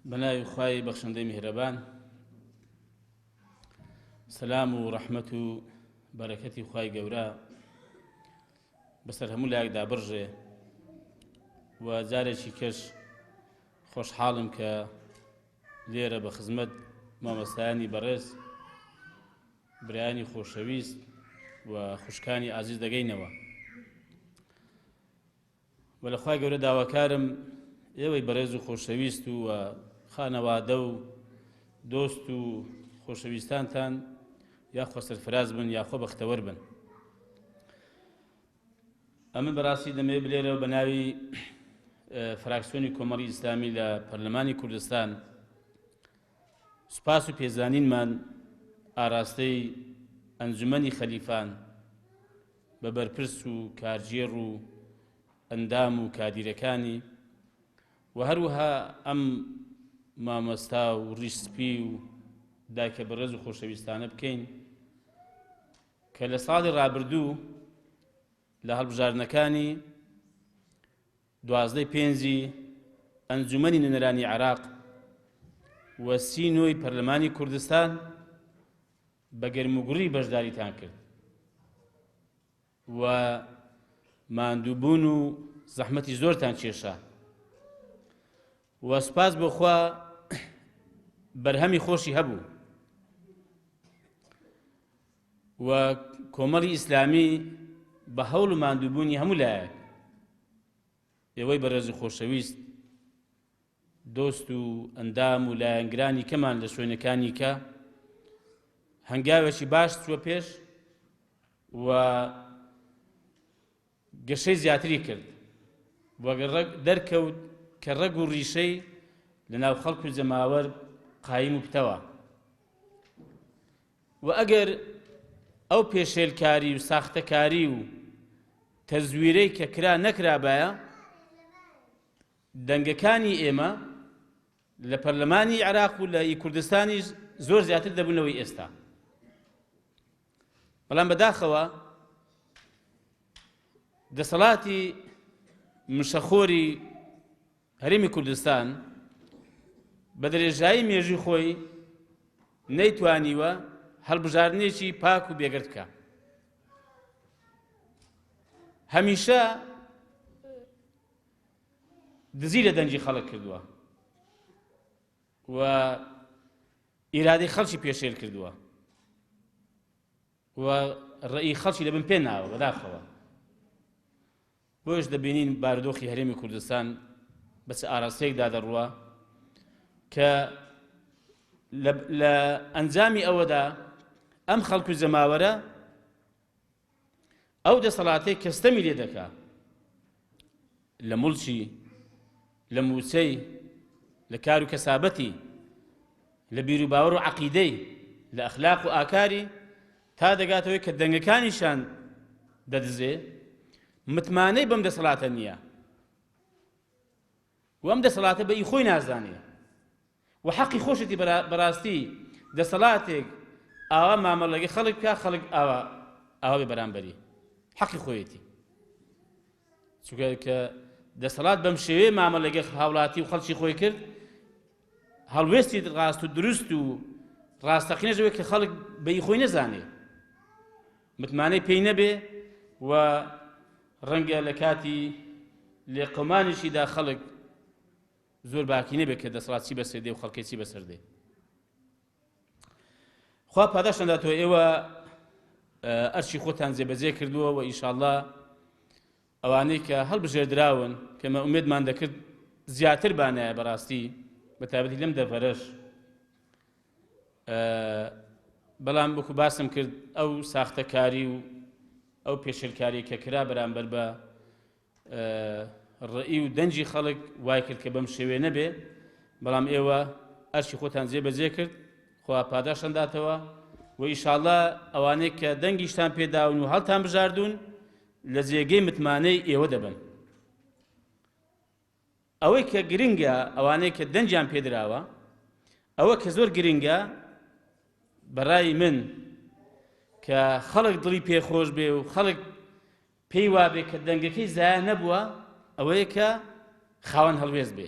بەناوی خوای بەخشندەی میهرەبان سەلام و ڕەحمەت و بەرەکەتی خوای گەورە بەسەر هەموو لایەکدا بڕژێ و جارێکی کەش خۆشحاڵم کە لێرە بە خزمەت مامۆستایانی بەڕێز برایانی خۆشەویست و خوشکانی ئازیز دەگەینەوە و لە خوای گەورە داواکارم ئێوەی بەڕێز و خۆشەویست و خانەوادە و دۆست و خۆشەویستانتان یاخوا سەرفراز بن یاخۆ بەختەوەر بن. ئەمن بەڕاستی دەمەوێت بلێرەوە بە ناوی فراکسیۆنی کۆمەڵی ئیسلامی لە پەرلەمانی کوردستان سوپاس و پێزانینمان ئاراستەی ئەنجومەنی خەلیفان بە بەرپرس و کارگێڕ و ئەندام و کادیرەکانی و هەروەها ئەم مامۆستا و ڕیش سپی و دایکە بەڕێز و خۆشەویستانە بکەین کە لە ساڵی ڕابردوو لە هەڵبژاردنەکانی دوازدەی پێنجی ئەنجومەنی نوێنەرانی عێراق و سی نۆی پەرلەمانی کوردستان بە گەرموگوڕی بەشداریتان کرد و ماندووبوون و زەحمەتی زۆرتان کێشا و سوپاس بۆ خوا بەرهەمی خۆشی هەبوو و کۆمەڵی ئیسلامی بە هەوڵ و ماندووبوونی هەموو لایەک ئێوەی بەڕێز و خۆشەویست دۆست و ئەندام و لایەنگرانی کەمان لە شوێنەکانی کە هەنگاوێکی باش چووە پێش و گەشەی زیاتری کرد و دەرکەوت کە ڕەگ و ڕیشەی لە ناو خەڵک و جەماوەر قایم و پتەوە و ئەگەر ئەو پێشێلکاری و ساختەکاری و تەزویرەی کە کرا نەکرابایە دەنگەکانی ئێمە لە پەرلەمانی عێراق و لە ئی کوردستانیش زۆر زیاتر دەبوون لەوەی ئێستا. بەڵام بەداخەوە دەسەڵاتی مشەخۆری هەرێمی کوردستان بە درێژایی مێژوی خۆی نەیتوانیوە هەڵبژاردنێکی پاک و بێگەرد بکە. هەمیشە دزی لە دەنگی خەڵک کردووە و ئیرادەی خەڵکی پێشێل کردووە و ڕێی خەڵکی لە بن پێ ناوە بەداخەوە بۆیش دەبینین بارودۆخی هەرێمی کوردستان بە چ ئاراستەیەکدا دەڕوە کە لە ئەنجامی ئەوەدا ئەم خەڵک و جەماوەرە ئەو دەسەڵاتەی کە ستەمی لێ دەکا لە موڵکی، لە مووچەی، لە کار و کەسابەتی، لە بیروباوەڕ و عەقیدەی، لە ئەخلاق و ئاکاری، تا دەگاتەوەی کە دەنگەکانیشان دەدزێ، متمانەی بەم دەسەڵاتە نییە و ئەم دەسەڵاتە بە ئی خۆی نازانێ. و حەقی خۆشێتی بەراستی دەسەڵاتێک ئاوا مامەڵە لەگەڵ خەڵک بکا خەڵک ئاوا ئاوا بێ بەرامبەری حەقی خۆیەتی چونکە کە دەسەڵات بەم شێوەیە مامەڵە لەگەڵ هاوڵاتی و خەڵکی خۆی کرد هەڵوێستی ڕاست و دروست و ڕاستەقینەش ئەوەیە کە خەڵک بەی خۆی نەزانێ متمانەی پێی نەبێ و ڕەنگە لە کاتی لێقەومانیشیدا خەڵک زۆر باکی نەبێت کە دەسەڵات چی بەسەر دێ و خەڵکەی چی بەسەر دێ. خوا پاداشتان داتەوە ئێوە ئەرچی خۆتان جێبەجێ کردووە و ئیشاڵڵا ئەوانەی کە هەڵبژێردراون کە مە ئومێدمان دەکرد زیاتر بانایە بەڕاستی بە تایبەتی لەم دەڤەرەش بەڵام وەکو باسم کرد ئەو ساختەکاری و ئەو پێشێلکاری کە کرا بەرامبەر بە ڕەئی و دەنگی خەڵک وای کرد کە بەم شێوەیە نەبێ، بەڵام ئێوە ئەرکی خۆتان جێ بەجێ کرد، خوا پاداشتان داتەوە و ئیشاڵڵا ئەوانەی کە دەنگیشتان پێ داون و هەڵتان بژاردوون لە جێگەی متمانەی ئێوە دەبن. ئەوەی کە گرنگە ئەوانەی کە دەنگیان پێدراوە ئەوە کە زۆر گرنگە بەڕای من کە خەڵک دڵی پێخۆش بێ و خەڵک پێی وابێ کە دەنگەکەی زایە نەبووە ئەوەیە کە خاوەن هەڵوێست بێ.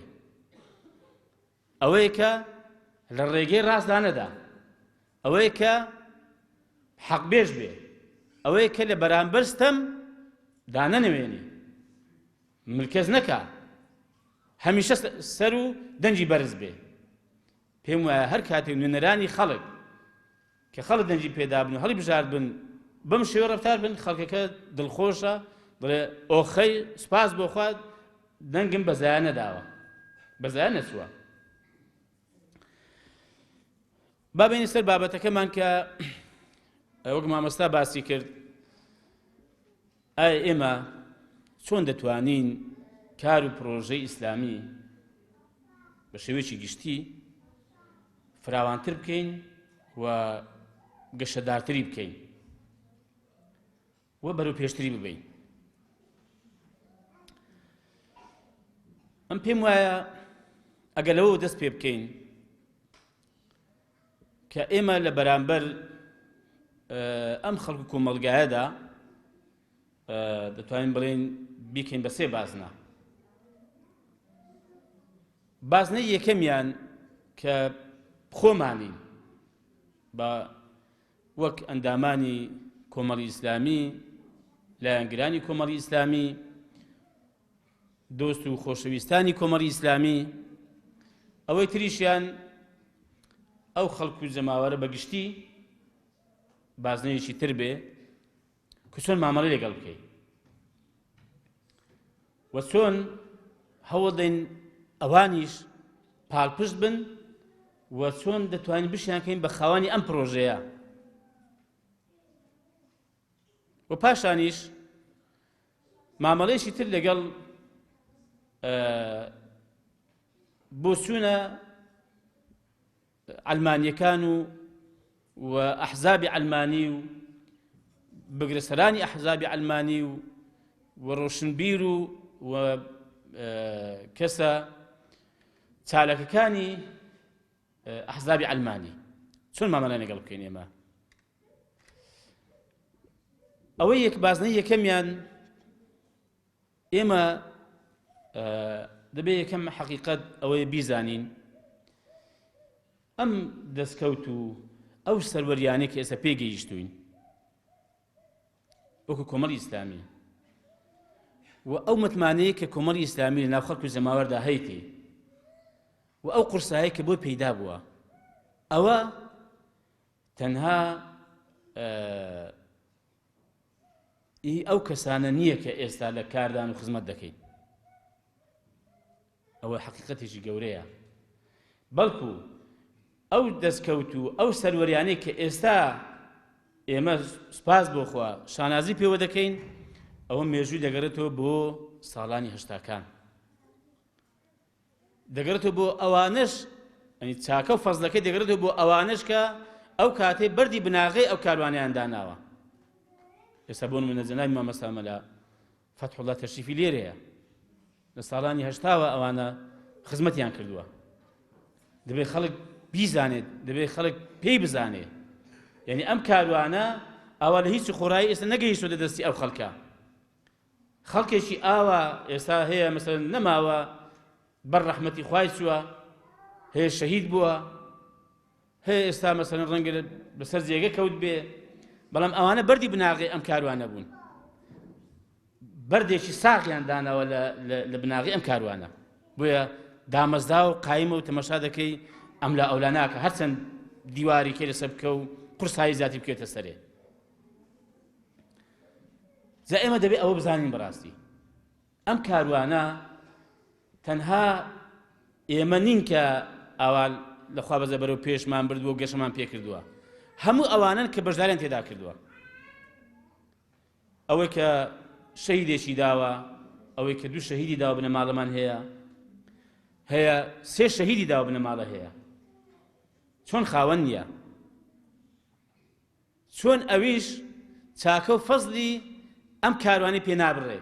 ئەوەیە کە لە ڕێگەی ڕاستدا نەدا، ئەوەیە کە حەقبێژ بێ، ئەوەیە کە لە بەرامبەر ستەم دانەنەوێنێ، ملکەچ نەکا، هەمیشە سەر و دەنگی بەرز بێ. پێم وایە هەر کاتێک نوێنەرانی خەڵک کە خەڵک دەنگی پێدابن و هەڵی بژاردبن بەم شێوە ڕەفتار بن، خەڵکەکە دڵخۆشە، دەڵێ ئۆخەی سوپاس بۆ خوا دەنگم بە زایە نەداوە، بە زایە نەچووە. با بێینە سەر بابەتەکەمان کە وەک مامۆستا باسی کرد، ئایا ئێمە چۆن دەتوانین کار و پرۆژەی ئیسلامی بە شێوەیەکی گشتی فراوانتر بکەین و گەشەدارتری بکەین و بەرەو پێشتری ببین؟ ئەم پێم وایە ئەگەر لەوە دەست پێ بکەین کە ئێمە لە بەرامبەر ئەم خەڵک و کۆمەڵگایەدا دەتوانین بڵێین بیکەین بە سێ بازنە. بازنەی یەکەمیان کە خۆمانین بە وەک ئەندامانی کۆمەڵی ئیسلامی، لایەنگرانی کۆمەڵی ئیسلامی، دۆست و خۆشەویستانی کۆمەڵی ئیسلامی، ئەوەی تریشیان ئەو خەڵک و جەماوەرە بەگشتی بازنەیەکی تر بێ کە چۆن مامەڵەی لەگەڵ بکەی و چۆن هەوڵ دەین ئەوانیش پاڵپشت بن و چۆن دەتوانین بشیانکەین بە خاوەنی ئەم پرۆژەیە و پاشانیش مامەڵەیەکی تر لەگەڵ بۆچوونە عەلمانیەکان و و ئەحزابی عەلمانی و بگرە سەرانی ئەحزابی عەلمانی و و ڕۆشنبیر و و کەسە چالاکەکانی ئەحزابی عەلمانی چۆن مامەڵەیان لەگەڵ بکەین ئێمە؟ ئەوەی یەک بازنەی یەکەمیان ئێمە دەبێ یەکەم حەقیقەت ئەوەیە بیزانین ئەم دەستکەوت و ئەو سەروەریانەی کە ئێستا پێگەیشتوین وەکو کۆمەڵی ئیسلامی و ئەو متمانەیە کە کۆمەڵی ئیسلامی لە ناو خەڵک و جەماوەردا هەیتی و ئەو قورسایە کە بۆی پەیدا بووە ئەوە تەنها ئی ئەو کەسانە نییە کە ئێستا لە کاردان و خزمەت دەکەین، ئەوە حەقیقەتێکی گەورەیە، بەڵکو ئەو دەستکەوت و ئەو سەروەریانەی کە ئێستا ئێمە سوپاس بۆ خوا شانازی پێوە دەکەین، ئەوە مێژووی دەگەڕێتەوە بۆ ساڵانی هەشتاکان. دەگەڕێتەوە بۆ ئەوانەش، یانی چاکە و فەزڵەکەی دەگەڕێتەوە بۆ ئەوانەش کە ئەو کاتەی بەردی بناغەی ئەو کاروانیان داناوە. ئێستا بۆ نمونە جەنابی مامۆستا مەلا فەتحوڵڵا تەشریفی لێرەیە، لە ساڵانی هەشتاوە ئەوانە خزمەتیان کردووە. دەبێت خەڵک بیزانێت، دەبێت خەڵک پێی بزانێت. یعنی ئەم کاروانە ئاوا لە هیچ خۆڕایی ئێستا نەگەیشتووە دەستی ئەو خەڵکە. خەڵکێکی ئاوا ئێستا هەیە مەسەلەن نەماوە بەر ڕەحمەتی خوای چووە، هەیە شەهید بووە، هەیە ئێستا مەسەلەن ڕەنگە لەسەر جێگە کەوت بێ، بەڵام ئەوانە بەردی بناغەی ئەم کاروانە بوون، بەردێکی ساغیان داناوە لە بناغەی ئەم کاروانە، بۆیە دامەزرا و قایمە و تەماشا دەکەی ئەملا ئەولا ناکە، هەرچەند دیواری کەی لەسەر بکە و قورسایی زیاتر بکەوێتە سەرێ. جا ئێمە دەبێت ئەوە بزانین بەڕاستی ئەم کاروانە تەنها ئێمە نین کە ئاوا لەخوا بەزە بەرەو پێشمان بردووە و گەشەمان پێکردووە، هەموو ئەوانن کە بەشداریان تێدا کردووە، ئەوەی کە شەهیدێکی داوە، ئەوەی کە دوو شەهیدی داوە بنەماڵەمان هەیە، هەیە سێ شەهیدی داوە بنەماڵە هەیە، چۆن خاوەن نییە؟ چۆن ئەویش چاکە و فەزلی ئەم کاروانەی پێ نابڕێ؟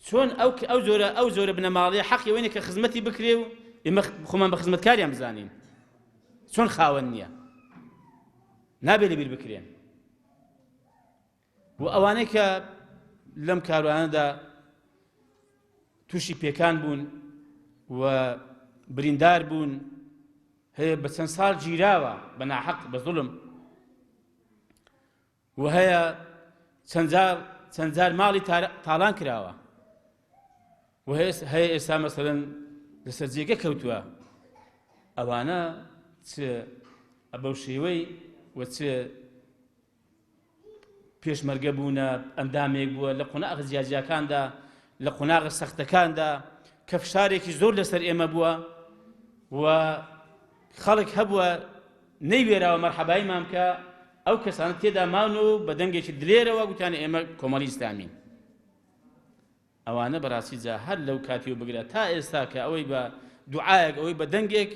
چۆن ئەو ئەو جۆرە ئەو جۆرە بنەماڵەیە حەقی ئەوەی نییە کە خزمەتی بکرێ و ئێمە خۆمان بە خزمەتکاریان بزانین؟ چۆن خاوەن نییە؟ نابێ لەبیر بکرێن. و ئەوانەی کە لەم کاروانەدا تووشی پێکان بوون و بریندار بوون، هەیە بە چەند ساڵ گیراوە بە ناحەق بە زوڵم و هەیە چەند جار ماڵی تاڵان کراوە و هەیە ئێستا مەسەلەن لەسەر جێگە کەوتووە. ئەوانە چ بەو شێوەی و چ پێشمەرگە بوونە، ئەندامێک بووە لە قۆناغە جیاجیاکاندا، لە قۆناغە سەختەکاندا کە فشارێکی زۆر لەسەر ئێمە بووە و خەڵک هەبووە نەیوێراوە مەرحەبایمان بکە، ئەو کەسانە تێدا ماون و بە دەنگێکی دلێرەوە گوتیان ئێمە کۆمەڵی ئیسلامین. ئەوانە بەڕاستی جا هەر لەو کاتیەوە بگرە تا ئێستا کە ئەوەی بە دوعایەک ئەوەی بە دەنگێک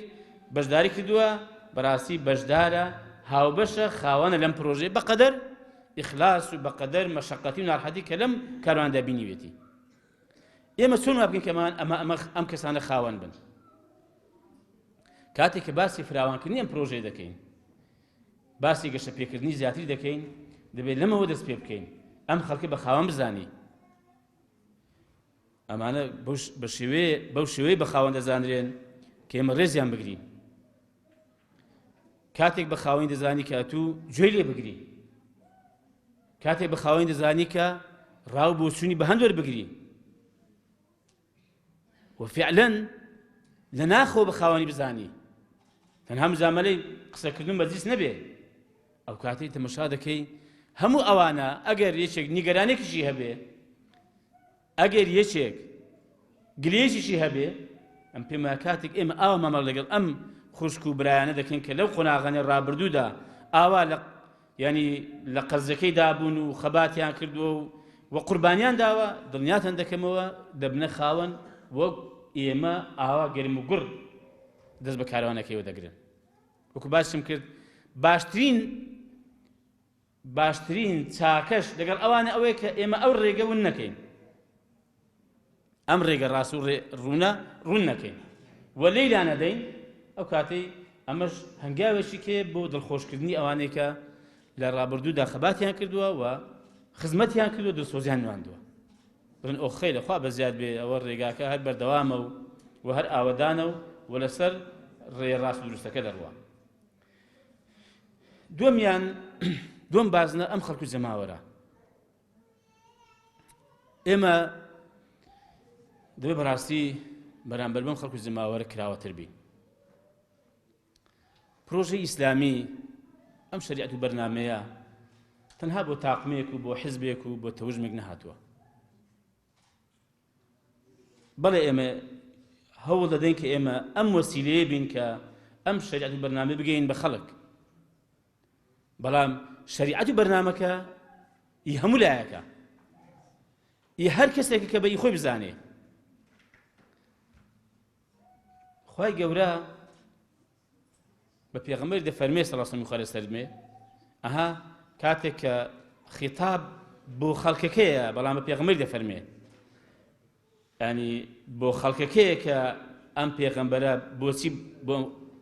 بەشداری کردووە بەڕاستی بەشدارە هاوبەشە خاوەنە لەم پرۆژەیە بەقەدەر ئیخلاص و بەقەدەر مەشەقەتی و ناڕەحەتی کە لەم کارواندا بینیوێتی. ئێمە چۆن وا بکەین کە ئەمە ئەمە ئەم کەسانە خاوەن بن؟ کاتێک کە باسی فراوانکردنی ئەم پرۆژەیە دەکەین، باسی گەشەپێکردنی زیاتری دەکەین، دەبێت لەمەوە دەست پێ بکەین، ئەم خەڵکە بە خاوەن بزانی. ئەمانە بەو شێوەیە بە خاوەن دەزانرێن کە ئێمە ڕێزیان بگرین. کاتێک بە خاوەنی دەزانی کە ئەتوو گوێی لێ بگری، کاتێک بە خاوەنی دەزانی کە ڕاو بۆچوونی بە هەند وەربگری و فعلا لە ناخەوە بە خاوەنی بزانی، تەنها مجاملەی قسەکردن مەجلیس نەبێ. ئەو کاتەی تەمەشا دەکەی هەموو ئەوانە ئەگەر یەکێک نیگەرانێکیشی هەبێ، ئەگەر یەکێک گلەیەکیشی هەبێ، ئەم پێم وایە کاتێک ئێمە ئاوا مامەڵە لەگەڵ ئەم خوشک و برایانە دەکەین کە لەو قۆناغانەی ڕابردوودا ئاوا لە یعنی لە قەرزەکەی دابوون و خەباتیان کردووە و و قوربانیان داوە، دڵنیاتان دەکەمەوە دەبنە خاوەن وەک ئێمە ئاوا گەرم و گوڕ دەست بە کاروانەکەیەوە دەگرن. وەکو باسم کرد باشترین باشترین چاکەش لەگەڵ ئەوانە ئەوەیە کە ئێمە ئەو ڕێگە ون نەکەین، ئەم ڕێگە ڕاست و ڕوونە ڕوون نەکەین و لێی لانەدەین. ئەو کاتەی ئەمەش هەنگاوێکی کێ بۆ دڵخۆشکردنی ئەوانەی کە لە ڕابردوودا خەباتیان کردووە و خزمەتیان کردووە، دڵسۆزیان نواندووە، بڵێن ئۆخەی لە خوا بەزیاد بێ، ئەوە ڕێگاکە هەر بەردەوامە و و هەر ئاوەدانە و و لەسەر ڕێ ڕاست و دروستەکە دەڕوا. دووەمیان دووەم بازنە ئەم خەڵک و جەماوەرە. ئێمە دەبێت بەڕاستی بەرامبەر بەم خەڵک و جەماوەرە کراوەتر بین. پرۆژەی ئیسلامی ئەم شەریعەت و بەرنامەیە تەنها بۆ تاقمێک و بۆ حزبێک و بۆ تەوژمێک نەهاتووە. بەڵێ ئێمە هەوڵ دەدەین کە ئێمە ئەم وەسیلەیە بین کە ئەم شەریعەت و بەرنامە بگەین بە خەڵک، بەڵام شەریعەت و بەرنامەکە ئی هەموو لایەکە، ئی هەر کەسێکە کە بە ئی خۆی بزانێ. خوای گەورە بە پێغەمبەری دەفەرمێ صلی الله علیه و سەلم ئەها کاتێک کە خیتاب بۆ خەڵکەکەیە، بەڵام بە پێغەمبەری دەفەرمێ، ینی بۆ خەڵکەکەیە کە ئەم پێغەمبەرە بۆچی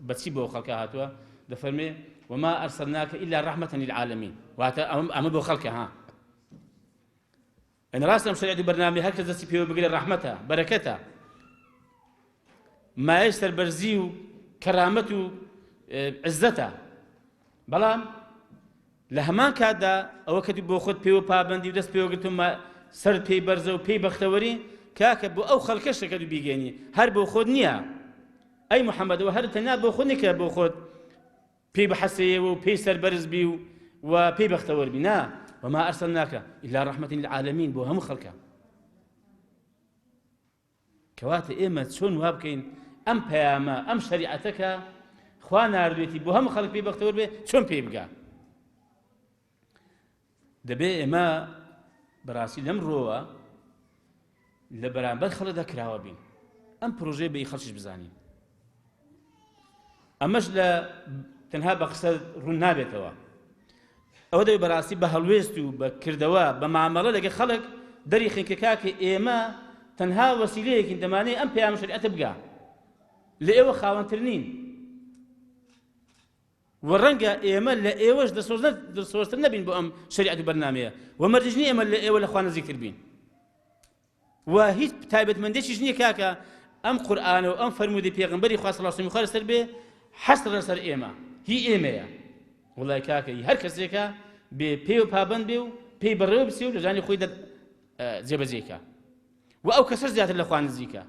بەچی بۆ خەڵکە هاتووە، دەفەرمێ وما أرسلناك إلا رحمة للعالمين. واتە ئەمە بۆ خەڵکە ها. ئەن ڕاستە ئەم شەریعەت و بەرنامەی هەر کەس دەستی پێوە بگرێ ڕەحمەتە، بەرەکەتە، مایەی سەربەرزی و کەرامەت و عزەتە، بەڵام لە هەمان کاتدا ئەوە کە بۆ خۆت پێوە پابەندی و دەست پێوە گرتوو سەر پێی بەرزە و پێی بەختەوەری کاکە بۆ ئەو خەڵکەشە کە بیگەێنی، هەر بۆ خۆت نییە. ئەی محەممەدەوە هەر تەنیا بۆ خۆت نییە کە بۆ خۆت پێی بحەسێیەوە و پێی سەربەرز بی و و پێی بەختەوەر بی، نا، وما أرسلناك إلا رحمة للعالمين، بۆ هەموو خەڵکە. کەواتە ئێمە چۆن وا بکەین ئەم پەیامە ئەم شەریعەتەکە خوا ناردوێتی بۆ هەموو خەڵک پێی بەختەوەر بێ، چۆن پێی بگا؟ دەبێ ئێمە بەڕاستی لەم ڕۆوە لە بەرامبەر خەڵکدا کراوە بین، ئەم پرۆژەیە بە ئی خەڵکیش بزانین. ئەمەش لە تەنها بە قسە ڕوون نابێتەوە، ئەوە دەبێت بەڕاستی بە هەڵوێست و بە کردەوە بە مامەڵە لەگە خەڵک دەری خین کە کاکە ئێمە تەنها وەسیلەیەکین دەمانەیە ئەم پەیامە شەریعەتە بگا، لە ئێوە خاوەنتر نین و ڕەنگە ئێمە لە ئێوەش دڵسۆزتر نەبین بۆ ئەم شەریعەت و بەرنامەیە و مەرجیش نییە ئێمە لە ئێوە لە خوا نزیکتر بین و هیچ تایبەتمەندێکیش نییە کاکە. ئەم قورئانە و ئەم فەرموودەی پێغەمبەری خوا صلی الله علیه لەسەر بێ حەسر لەسەر ئێمە هی ئێمەیە وڵای کاکە هی هەر کەسێکە بێ پێ و پابەند بێ و پێی بەڕێوە بچێ و لە ژیانی خۆی جێبەجێکە و ئەو کەسە زیاتر لە خوا نزیکە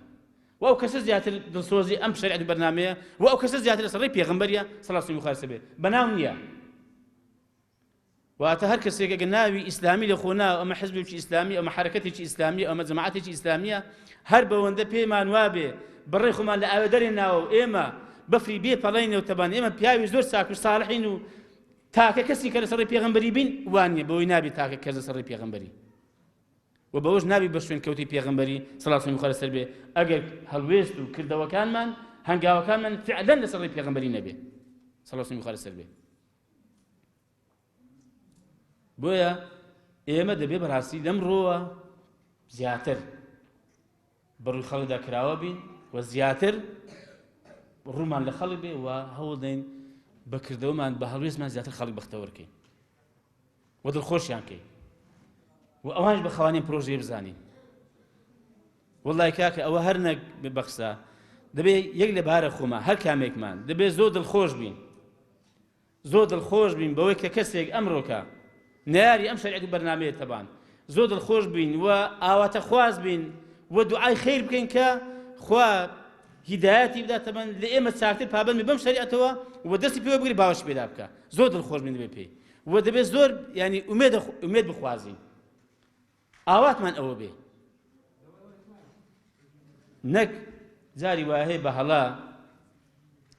و ئەو کەسە زیاتر دڵسۆزی ئەم شەریعەت و بەرنامەیە و ئەو کەسە زیاتر لەسەر ڕێی پێغەمبەریە صلی الله علیه و بێ بەناو نییە. واتە هەر کەسێک ئەگەر ناوی ئیسلامی لە خۆ ناوە ئەمە حزبێکی ئیسلامی ئەمە حەرەکەتێکی ئیسلامی ئەمە جەماعەتێکی ئیسلامیە هەر بەوەندە پێمان وابێ بڕێ خۆمان لە ئاوێ دەرێ ناوە و ئێمە بەفری بێ پەڵینە و تەبان ئێمە پیاوی زۆر چاک و ساڵحین و تاکە کەسی کە لەسەر ڕێی پێغەمبەری بین وانیە بەوەی نابێ تاکە کەس لەسەر ڕێی پێغەمبەری و بەوەش نابی بە شوێن کەوتی پێغەمبەری سەڵات و لەسەر بێ ئەگەر هەڵوێست و کردەوەکانمان هەنگاوەکانمان فعلا لەسەر ڕێی پێغەمبەری نەبێ سەڵات و لەسەر بێ. بۆیە ئێمە دەبێ بەڕاستی لەم ڕۆوە زیاتر بەڕووی خەڵکدا کراوە بین و زیاتر ڕوومان لە خەڵک بێ و هەوڵدەین بەکردەوەمان بە هەڵوێستمان زیاتر خەڵک بەختەوەرکەین و دڵخۆشیان کەین و ئەوانش بە خاوەنی پرۆژەیە بزانین. وەڵای کاکە ئەوە هەر نەک بەقسە دەبێ یەک لە بارە خۆمان هەر کامێکمان دەبێ زۆر دڵخۆش بین زۆر دڵخۆش بین بەوەی کە کەسێک ئەمڕۆکە نەیاری ئەم شەریعەت و بەرنامەیە تەبان زۆر دڵخۆش بین و ئاواتەخواز بین و دوعای خیر بکەین کە خوا هیدایەتی بدات تەبەن لە ئێمە چاکتر پابەند بێ بەم شەریعەتەوە و دەستی پێوە بگری باوەشی پێدا بکە زۆر دڵخۆش بین دەبێ پێی و دەبێت زۆر ینی ئومێد ئومێد بخوازین ئاواتمان ئەوە بێ نەک جاری وایە هەیە بە هەڵە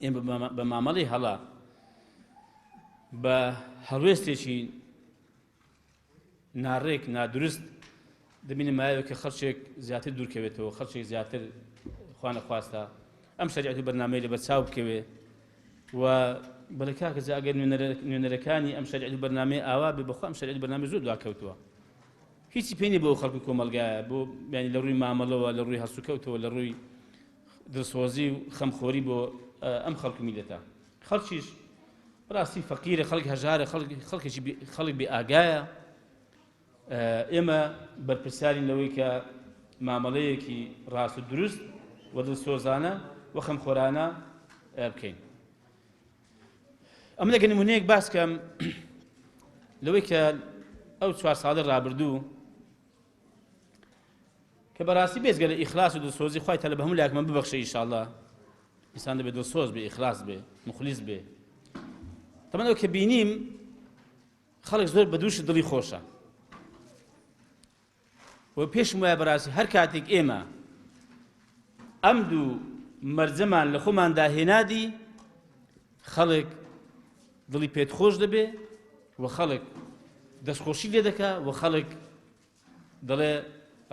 ئێمە بە مامەڵی هەڵە بە هەڵوێستێکی ناڕێک نادروست دەبینە مایەوە کە خەڵکێک زیاتر دوورکەوێتەوە خەڵکێک زیاتر خوانە خواستە ئەم شەریعەت و بەرنامەی لە بەرچاو بکەوێ و بەڵێ کاکە جا ئەگەر نوێنەرەکانی ئەم شەریعەت و بەرنامەی ئاوا بێ بەخوا ئەم شەریعەت و بەرنامەی زۆر دواکەوتووە هیچی پێ نیە بۆ خەڵک و کۆمەڵگایە بۆ یانی لە ڕووی مامەڵەوە لە ڕووی هەڵسوکەوتەوە لە ڕووی دڵسۆزی و خەمخۆری بۆ ئەم خەڵک و میلەتە خەڵکیش بەڕاستی فەقیرە خەڵک هەژارە خەڵک خەڵکێکی خەڵک بێ ئاگایە ئێمە بەرپرسیارین لەوەی کە مامەڵەیەکی ڕاست و دروست و دڵسۆزانە و خەمخۆرانە بکەین. ئەمن ئەگەر نمونەیەک باس کەم لەوەی کە ئەو چوار ساڵی ڕابردوو کە بەڕاستی بێزگە لە ئیخلاص و دڵسۆزی خوای تەلە بە هەموو لایەکمان ببەخشێ ئینشاءاللە ئینسان دەبێت دڵسۆز بێ ئیخلاص بێ مخلیص بێ تەمەن ئەو کە بینیم خەڵک زۆر بە دووش دڵی خۆشە و پێشم وایە بەڕاستی هەر کاتێک ئێمە ئەم دوو مەرجەمان لە خۆماندا هێنادی خەڵک دڵی پێت خۆش دەبێ و خەڵک دەستخۆشی لێ دەکا و خەڵک دەڵێ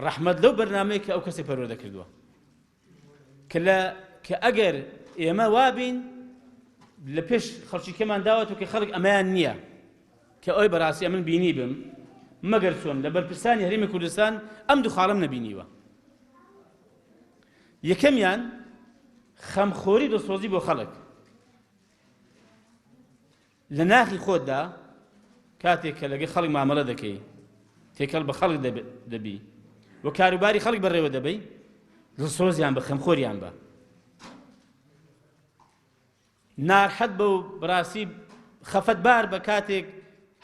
ڕەحمەت لەو بەرنمەیە کە ئەو کەسی پەروەردە کردووە کە لە کە ئەگەر ئێمە وابین لە پێش خەڵکیکەمان داوەتەوە کە خەڵک ئەمەیان نییە کە ئەوی بەڕاستی ئەمن بینی بم مەگەر چۆن لە بەرپرسانی هەرێمی کوردستان ئەم دوو خاڵم نەبینیوە یەکەمیان خەمخۆری دڵسۆزی بۆ خەڵک لە ناخی خۆتدا کاتێک کە لەگەڵ خەڵک مامەڵە دەکەی، تێکەڵ بە خەڵک دەبی و کاروباری خەڵک بەڕێوە دەبەی، دڵسۆزیان بە، خەمخۆریان بە. نارحەت بە و بەڕاستی خەفەتبار بە کاتێک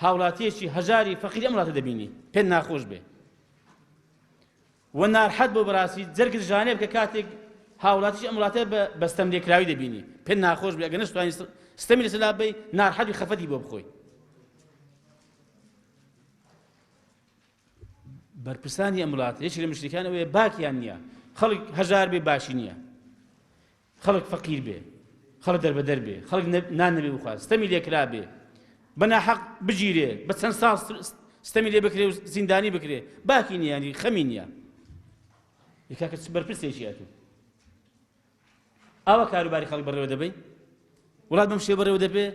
هاوڵاتیەکی هەژاری فەقیری ئەم وڵاتە دەبینی، پێت ناخۆش بێ. و نارحەت بۆ بەراستی جەرگت ژانێ بکە کاتێک هاوڵاتیی ئەم وڵاتە بە ستەم لێکراوی دەبینی پێت ناخۆش بێ ئەگەر نەشتوانی ستەمی لەسەر لاببەی نارحەت و خەفەتی بۆ بخۆی. بەرپرسانی ئەم وڵاتە یەکێک لە مشکلەکان ئەوەیە باکیان نییە خەڵک هەژار بێ باشی نییە خەڵک فەقیر بێ، خەڵک دەربەدەر بێ، خەڵک نان نەبێ بخوات، ستەمی لێ کرابێ، بە ناحەق بگیرێ، بە چەند ساڵ ستەمی لێ بکرێ و زیندانی بکرێ، باکی نییە، یانی خەمی نییە. ئێ کاکە چ بەرپرسێکی ئەتوو؟ ئاوا کاروباری خەڵک بەڕێوە دەبەی؟ وڵات بەم شێوە بەڕێوە دەبێ؟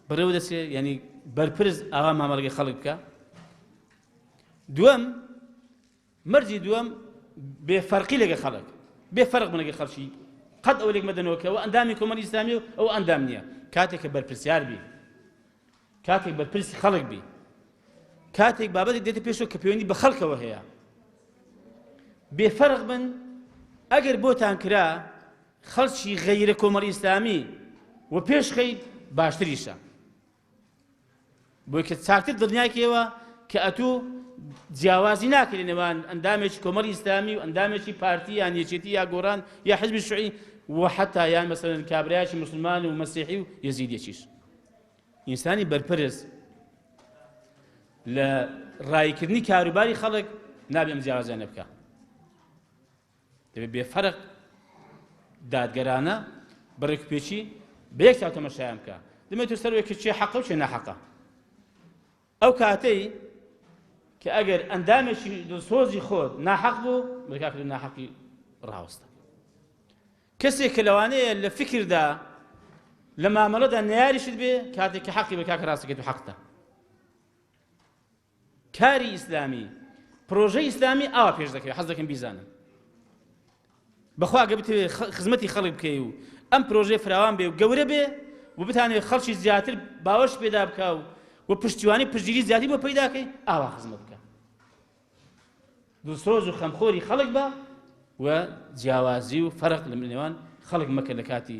بەڕێوە دەچێ؟ یانی بەرپرس ئاوا مامەڵەگەی خەڵک بکە؟ دووەم مەرجی دووەم، بێ فەرقی لەگە خەڵک، بێ فەرق بن لەگە خەڵکی، قەت ئەوە لێک مەدەنەوە کە ئەوە ئەندامی کۆمەڵی ئیسلامیە و ئەوە ئەندام نییە. کاتێک کە بەرپرسیار بی، کاتێک بەرپرسی خەڵک بی، کاتێک بابەتێک دێتە پێشەوە کە پەیوەندی بە خەڵکەوە هەیە، بێ فەرق بن. ئەگەر بۆتان کرا خەڵکی غەیرە کۆمەڵی ئیسلامی و پێش خەیت باشتریشە بۆی کە چاکتر دڵنیاکەیەوە کە ئەتوو جیاوازی ناکرێت نێوان ئەندامێکی کۆمەڵی ئیسلامی و ئەندامێکی پارتی یان یەکێتی یا گۆڕان یا حزبی شوعی و حتا یان مەسەلەن کابرایەکی مسلمان و مەسیحی و یەزیدیەکیش ئینسانی بەرپرس لە ڕایکردنی کاروباری خەڵک نابێ ئەم جیاوازیانە بکە دەبێت بێ فەرق دادگەرانە بەڕێکوپێکی بە یەک چاو تەمەشایان بکە دەمێت سەروێک کە چێ حەقە و چێ ناحەقە ئەو کاتەی کە ئەگەر ئەندامێکی دڵسۆزی خۆت ناحەق بوو بەکاکە ناحەقی ڕاوەستە کەسێک کە لەوانەیە لە فکردا لە مامەڵەدا نەیاریشت بێ کاتێک کە حەقی بە کاکە ڕاستەکەیت و حەقتە کاری ئیسلامی پرۆژەی ئیسلامی ئاوا پێش دەکەوێت حەز دەکەم بیزانن بەخوا گە بتەوێت خزمەتی خەڵک بکەی و ئەم پرۆژەی فراوان بێ و گەورە بێ و بتانێت خەڵکی زیاتر باوەش پێدا بکە و و پشتیوانی پشتگیری زیاتری بۆ پەیداکەی ئاوا خزمەت بکە دڵسۆز و خەمخۆری خەڵک بە و جیاوازی و فەرق لە نێوان خەڵک مەکە لە کاتی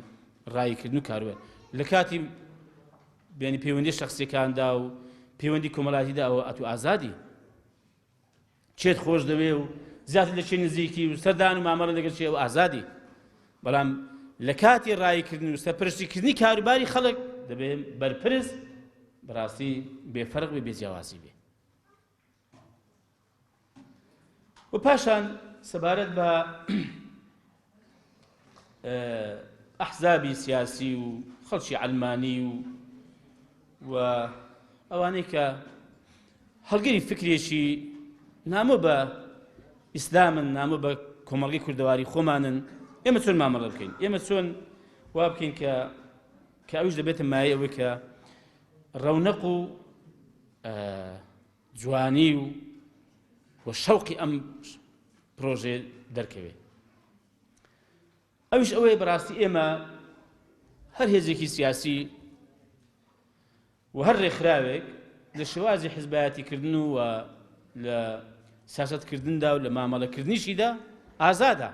ڕایکردن و کاروە لە کاتی بیانی پەیوەندی شخصیەکاندا و پەیوەندی کۆمەڵاتیدا ئەوە ئەتو ئازادی چێت خۆش دەوێ و زیاتر لە چێ نزیکی و سەردان و مامەڵە لەگەڵ چێ و ئازادی بەڵام لە کاتی ڕایکردن و سەرپەرشتیکردنی کاروباری خەڵک دەبێ بەرپرس بەڕاستی بێفەرق بێ بێ جیاوازی بێ و پاشان سەبارەت بە ئەحزابی سیاسی و خەڵکی عەلمانی و و ئەوانەی کە هەڵگری فکرێکی نامۆ بە ئیسلامن نامۆ بە کۆمەڵگەی کوردەواری خۆمانن ئێمە چۆن مامەڵە بکەین ئێمە چۆن وا بکەین کە کە ئەوش دەبێتە مایە ئەوەی کە ڕەونەق و جوانی و و شەوقی ئەم پرۆژەیە دەرکەوێت ئەویش ئەوەیە بەڕاستی ئێمە هەر هێزێکی سیاسی و هەر ڕێکخراوێک لە شێوازی حزبایەتیکردن و لە سیاستکردندا و لە مامەڵەکردنیشیدا ئازادە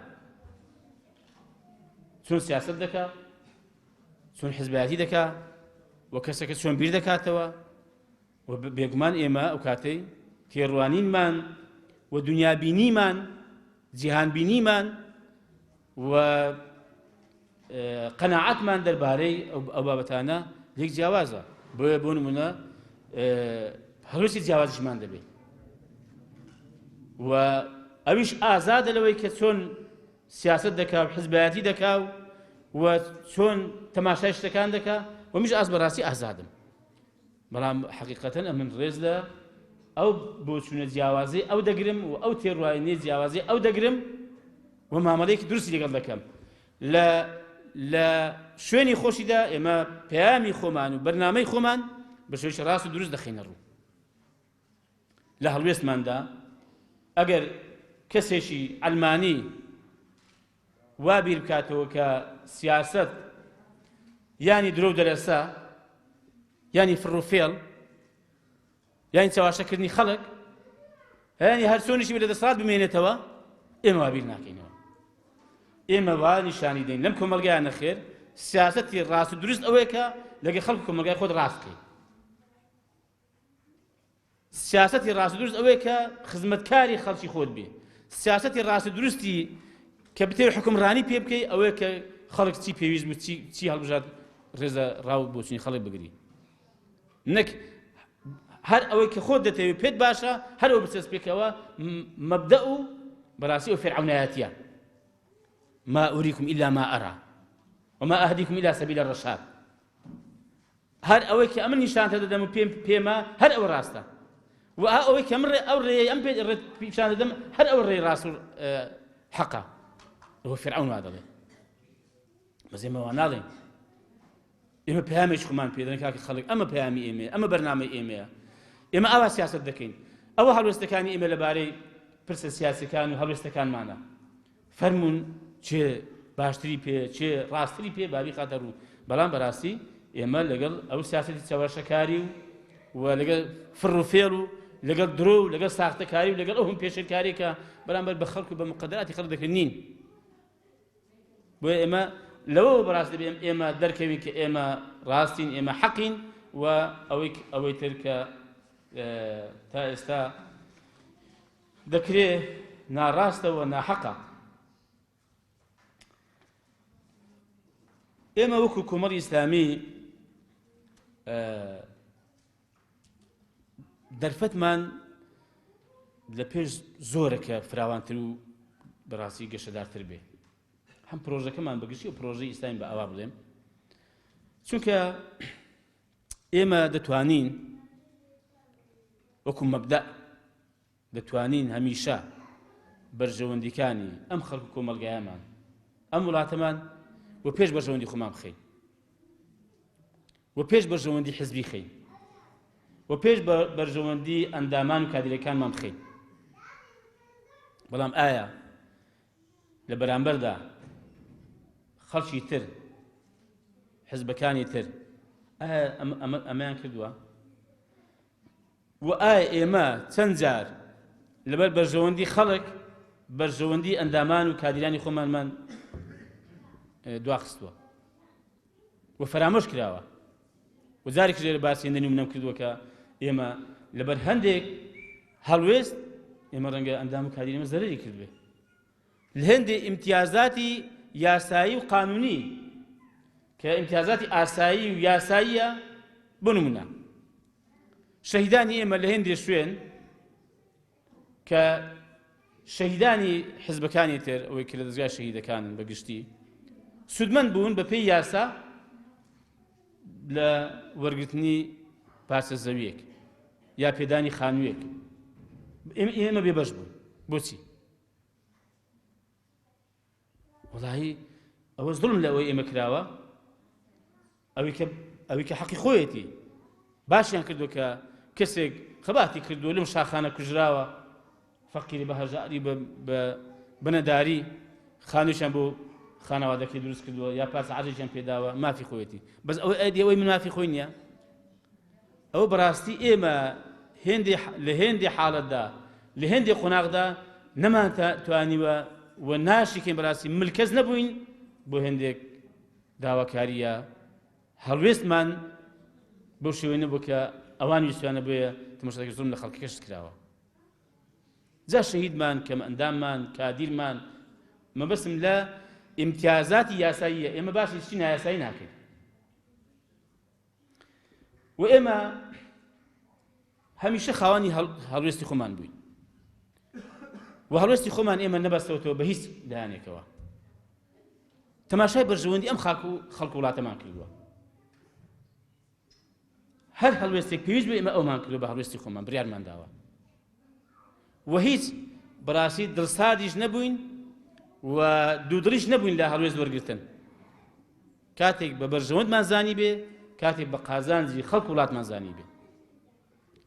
چۆن سیاست دەکا چۆن حزبایەتی دەکا و کەسەکە چۆن بیر دەکاتەوە و بێگومان ئێمە ئەو کاتەی تێڕوانینمان و دنیابینیمان جیهانبینیمان و قەناعەتمان دەربارەی ئەو بابەتانە لێک جیاوازە بۆیە بۆ نمونە هەڵوێستی جیاوازیشمان دەبێت و ئەویش ئازادە لەوەی کە چۆن سیاست دەکا و حزبایەتی دەکا و چۆن تەماشای شتەکان دەکا و میش ئاز بەڕاستی ئازادم بەڵام حەقیقەتەن ئەمن ڕێز لە ئەو بۆچوونە جیاوازەی ئەو دەگرم و ئەو تێڕوانینەی جیاوازەی ئەو دەگرم و مامەڵەیەکی دروستی لەگەڵ دەکەم لە لە شوێنی خۆشیدا ئێمە پەیامی خۆمان و بەرنامەی خۆمان بە شێوەیەکی ڕاست و دروست دەخەینە ڕوو لە هەڵوێستماندا ئەگەر کەسێکی ئەلمانی وا بیر بکاتەوە کە سیاسەت یانی درۆ و دەلەسە یانی فڕ و فێڵ یانی چەواشەکردنی خەڵک یانی هەر چۆنیشی لە دەسەڵات بمێنێتەوە ئێمە وا بیر ناکەینەوە ئێمە وا نیشانی دەین لەم کۆمەڵگایە نەخێر سیاسەتی ڕاست و دروست ئەوەیە کە لەگەڵ خەڵک کۆمەڵگای خۆت ڕاست بکەیت سیاسەتی ڕاست و دروست ئەوەیە کە خزمەتکاری خەڵکی خۆت بی سیاسەتی ڕاست و دروستی کە بتەوێت حکومڕانی پێ بکەی ئەوەیە کە خەڵک چی پێویست بوو چی چی هەڵبژارد ڕێزە ڕاو بۆچونی خەڵک بگری نەک هەر ئەوەی کە خۆت دەتەوێت پێت باشە هەر ئەو بچەسپێکەوە مەبدەئ و بەڕاستی ئەو فێرعەونایەتیە ما أريكم إلا ما أرى وما أهديكم إلا سبيل الرشاد هەر ئەوەی کە ئەمن نیشانتە دەدەم و پێم پێمە هەر ئەوە ڕاستە و ئەوەی کە من ئەو ڕێی ئەم پێ پیشان دەدەم هەر ئەو ڕێی ڕاست و حەقە ئەوە فیرعەون وا دەڵێ بەس ئێمە وا ناڵێین ئێمە پەیامێکی خۆمان پێ دەدەن کاکە خەڵک ئەمە پەیامی ئێمەیە ئەمە بەرنامەی ئێمەیە ئێمە ئاوا سیاسەت دەکەین ئەوە هەڵوێستەکانی ئێمە لەبارەی پرسە سیاسەکان و هەڵوێستەکانمانە فەرموون چێ باشتری پێ چێ ڕاستری پێ بابی خاتە ڕوو بەڵام بەڕاستی ئێمە لەگەڵ ئەو سیاسەتی چەواشەکاری و و لەگەڵ فڕ و فێڵ و لەگەڵ درۆ و لەگەڵ ساختەکاری و لەگەڵ ئەو هەم پێشێلکاری کە بەرامبەر بە خەڵک و بە مقدراتی خەڵک دەکرێن نین. بۆیە ئێمە لەوەوە بەڕاست دەبێ ئێمە دەرکەوین کە ئێمە ڕاستین، ئێمە حەقین و ئەوەی ئەوەی تر کە تا ئێستا دەکرێ ناڕاستە و ناحەقە. ئێمە وەکو کۆمەڵی ئیسلامی دەرفەتمان لە پێش زۆرە کە فراوانتر و بەڕاستی گەشەدارتر بێ هەم پرۆژەکەمان بەگشتی و پرۆژەی ئیسلامی بە ئاوا بڵێم چونکە ئێمە دەتوانین وەکو مەبدە دەتوانین هەمیشە بەرژەوەندیکانی ئەم خەڵک و کۆمەڵگایەمان ئەم وڵاتەمان و پێش بەرژەوەندی خۆمان بخەین و پێش بەرژەوەندی حزبی خەین و پێش بەرژەوەندی ئەندامان و کادیرەکانمان بخەین بەڵام ئایا لە بەرامبەردا خەڵکی تر حزبەکانی تر ئایا ئەمەیان کردووە و ئایا ئێمە چەند جار لەبەر بەرژەوەندی خەڵک بەرژەوەندی ئەندامان و کادیرانی خۆمانمان دواخستووە و فەرامۆش کراوە و جارێکیش لێرە باسی هێندە نمونەم کردووە کە ئێمە لەبەر هەندێک هەڵوێست ئێمە ڕەنگە ئەندام و کادیری ئێمە زەرەری کردبێ لە هەندێک ئیمتیازاتی یاسایی و قانونی کە ئیمتیازاتی ئاسایی و یاساییە بۆ نمونە شەهیدانی ئێمە لە هێندێ شوێن کە شەهیدانی حزبەکانی تر ئەوەی کە لە دەزگای شەهیدەکانن بە گشتی سوودمەند بوون بە پێی یاسا لە وەرگرتنی پارچە زەویەک یا پێدانی خانوویەک ئێمە بێبەش بوون بۆچی وەڵاهی ئەوە زوڵم لە ئەوەی ئێمە کراوە ئەوی کە ئەوی کە حەقی خۆیەتی باشیان کردو کە کەسێک خەباتی کردو لەم شاخانە کوژراوە فەقیری بە هەژاری بە بنەداری خانوویان بۆ خانەوادەکەی دروست کردووە یا پارچە عەرزێکیان پێداوە مافی خۆیەتی بەس ئەوەی ئەدی ئەوەی من مافی خۆی نییە ئەوە بەڕاستی ئێمە هێندێ لە هێندێ حاڵەتدا لە هێندێ قۆناغدا نەمان توانیوە و ناشیکەین بەڕاستی ملکەچ نەبووین بۆ هێندێک داواکاریە هەڵوێستمان بەو شێوەی نەبوو کە ئەوان ویستیانە بۆیە تەماشاکە زوڵم لە خەڵکەکەش کراوە جا شەهیدمان کەم ئەنداممان کادیرمان مەبەستم لە ئیمتیازاتی یاساییە ئێمە باسی شتی نایاسایی ناکەین و ئێمە هەمیشە خاوەنی هەڵوێستی خۆمان بووین و هەڵوێستی خۆمان ئێمە نەبەستەوەتەوە بە هیچ لایەنێکەوە تەماشای بەرژەوەندی ئەم خاک و خەڵک وڵاتەمان کردووە هەر هەڵوێستێک پێویست بێ ئێمە ئەومان کردو بە هەڵوێستی خۆمان بریارمان داوە و هیچ بەڕاستی دڵسادیش نەبووین و دوودڵیش نەبووین لە هەڵوێست وەرگتن کاتێک بە بەرژەوەندمان زانیبێ، کاتێک بە قازانجی خەڵک و وڵاتمان زانیبێ.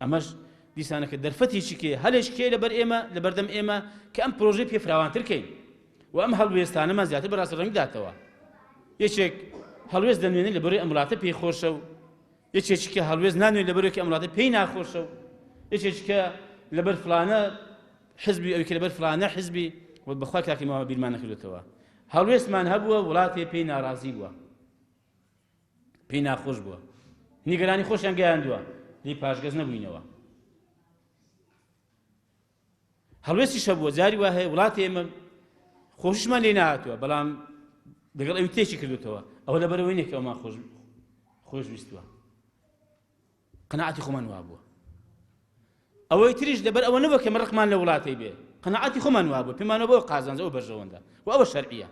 ئەمەش دیسانەکە دەرفەتێکی کێ هەلێکی کێ لەبەر ئێمە لەبەردەم ئێمە کە ئەم پرۆژەی پێ فراوانتر کەین و ئەم هەڵوێستانەمان زیاتر بەڕاستی ڕەنگ داتەوە. یەکێک هەڵوێست دەنوێنێ لەبەرەی ئەم وڵاتە پێی خۆشە و یەکێکی کە هەڵوێست نانوێ لەبەرەوەی کە ئەم وڵاتە پێی ناخۆشە و یەکێکی کە لەبەر فلانە حزبی ئەوی کە لەبەر فلانە حزبی و بەخوا کاکی ماوە بیرمان نەکردێتەوە هەڵوێستمان هەبووە وڵاتێ پێی ناڕازی بووە پێی ناخۆش بووە نیگەرانی خۆشیان گەیاندووە لێی پاشگەز نەبووینەوە هەڵوێستیش هەبووە جاری وا هەیە وڵاتی ئێمە خۆشیشمان لێ نهاتووە بەڵام لەگەڵ ئەوی تێکی کردوتەوە ئەوە لەبەرەوەی نییە کە ئەومان خۆش خۆش ویستووە قەناعەتی خۆمان وابووە ئەوەی تریش لەبەر ئەوە نەبووە کە ڕقمان لە وڵاتەی بێ قەناعەتی خۆمان وابوو پێمانەوە بۆ قازانج ئەو بەرژەوەندە و ئەوە شەرعیە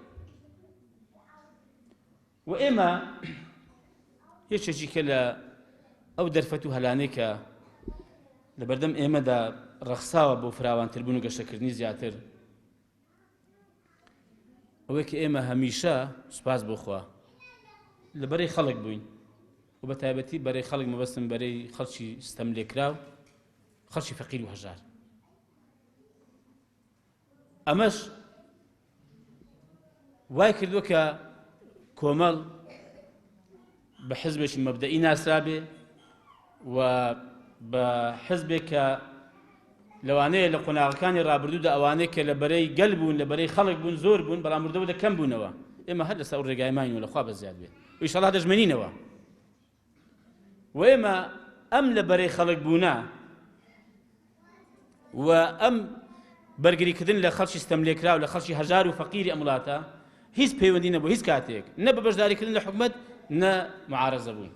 و ئێمە یەکێکی کە لە ئەو دەرفەت و هەلانەی کە لە بەردەم ئێمەدا ڕەخساوە بۆ فراوانتربوون و گەشەکردنی زیاتر ئەوەی کە ئێمە هەمیشە سوپاس بۆ خوا لە بەرەی خەڵک بووین و بە تایبەتی بەرەی خەڵک مەبەستم بەرەی خەڵکی ستەم لێکراو خەڵکی فەقیر و هەژار ئەمەش وای کردووە کە کۆمەڵ بە حزبێکی مەبدەئی ناسرابێ و بە حزبێک کە لەوانەیە لە قۆناغەکانی ڕابردوودا ئەوانەی کە لە بەرەی گەل بوون لە بەرەی خەڵک بوون زۆر بوون بەڵام وردە وردە کەم بوونەوە. ئێمە هەر لەسەر ئەو ڕێگای ماین و لەخوا بەزیاد بێ و ئیشەڵا دەژمێنینەوە و ئێمە ئەم لە بەرەی خەڵک بوونە و ئەم بەرگریکردن لە خەڵکی ستەملێکراو لە خەڵکی هەژار و فەقیری ئەم وڵاتە هیچ پەیوەندی نەبوو هیچ کاتێک نە بە بەشداریکردن لە حکومەت نە معارەزە بوون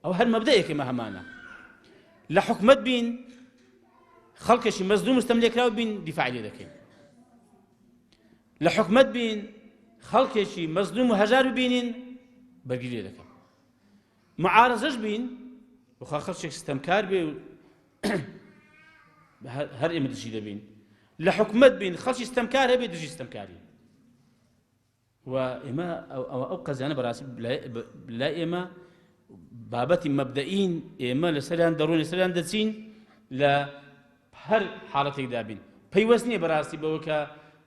ئەو هەر مەبدەیەک ئێمە هەمانە لە حکومەت بین خەڵکێکی مەزلوم و ستەملێکراو بین دیفاع لێ دەکەین لە حکومەت بین خەڵکێکی مەزلوم و هەژار ببینین بەرگری لێ دەکەن معارەزەش بین وخوا خەڵکێک ستەمکار بێ و هەر ئێمە دژی دەبین لە حکومەت بین خەڵکی ستەمکار هەبێ دژی ستەمکاری و ئێمە ئەو قەزیانە بەڕاستی لای ئێمە بابەتی مەبدەئین ئێمە لەسەریان دەڕۆین لەسەریان دەچین لە هەر حاڵەتێکدا بین پەیوەست نییە بەڕاستی بەوە کە